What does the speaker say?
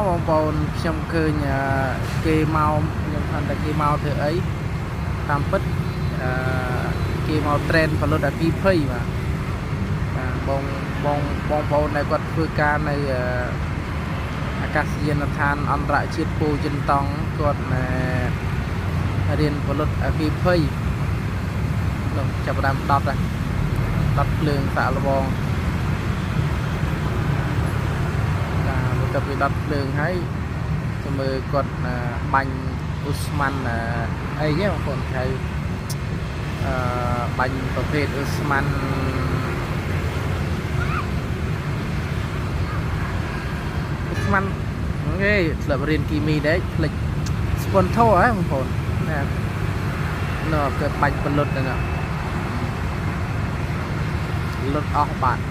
បងប្អូនខ្ញុំឃើញអឺគេមកខ្ញុំថាតែគេមកធ្វើអីតាមពិតអឺគេមក train ផលិតអគីភ័យបាទបាទបងបងបងប្អូនដែលគាត់ធ្វើការនៅអឺអាកាសយានដ្ឋានអន្តរជាតិពូចិនតង់គាត់ណែរៀនផលិតអគីភ័យលោកចាប់ផ្ដើមដុតហើយដុតភ្លើងសាកល្បង បាទបន្ទាប់ពីដុតភ្លើងហើយទៅមើលគាត់បាញ់ឧស្ម័នអីហ្នឹងបងប្អូនហៅអឺបាញ់ប្រភេទឧស្ម័នឧស្ម័នគេធ្លាប់រៀនគីមីដែរភ្លេចស្ពនធោហ៎បងប្អូនណានៅគេបាញ់ពលុតហ្នឹងលុតអស់បាត់